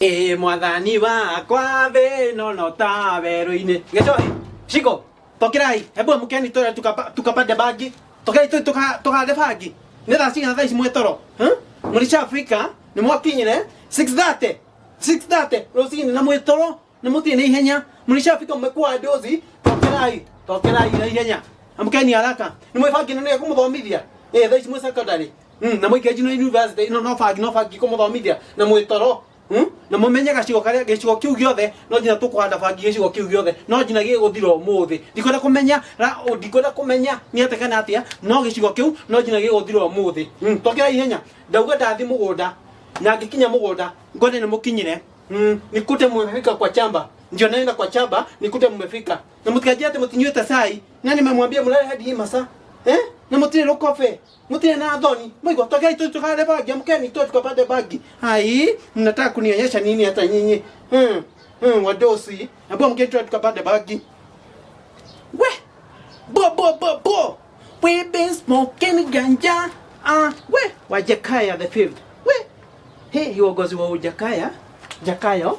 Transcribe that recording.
Ĩ mwathani wakwa thĩ ĩno no ta werũ-inĩ. Gĩcohi, Shiko, tokerai, hebu amkeni twende tukapande bangi. Tokerai tu tukahande bangi. Nĩ thaa cigana thaa ici mwĩ toro? Huh? Mlishafika, nĩ mwakinyire 6:30. 6:30 rũcinĩ na mwĩ toro na mũtirĩ na ihenya. Mlishafika mmekuwa dozi, tokerai, tokerai na ihenya. Amkeni haraka. Nĩ mwĩ bangi na nĩ kũmũthomithia. Ĩ thaa ici mwĩ secondary. Na mũingĩ nginya university ĩno no bangi no bangi kũmũthomithia na mwĩ toro. Na mũmenye gacigo karĩa gĩcigo kĩu gĩothe no nginya tũkũhanda bangi gĩcigo kĩu gĩothe no nginya gĩgũthira ũmũthĩ. Ndikwenda kũmenya ndikwenda kũmenya nĩ atĩa kana atĩa no gĩcigo kĩu no nginya gĩgũthira ũmũthĩ. Tokera ihenya. Ndauga ndathi mũgũnda na ngĩkinya mũgũnda ngone nĩ mũkinyire. Nikute mmefika kwa chamba. Ndio naenda kwa chamba nikute mmefika. Na mũtikanjĩre atĩ mũtinyuĩte cai. Na nimemwambia mlale hadi hii masaa. Eh? Na mũtirĩ rũkobe. Mũtirĩ na thoni. Mwaigua tokei tu tukahande bangi, amkeni tu tukapande bangi. Hai, mnataka kunionyesha nini hata nyinyi? Wadosi. Hebu amkeni tu tukapande bangi. We. Bo bo bo bo. We been smoking ganja. Ah, we Wajakaya the fifth. We. Hey, uongozi wa Ujakaya. Jakayo.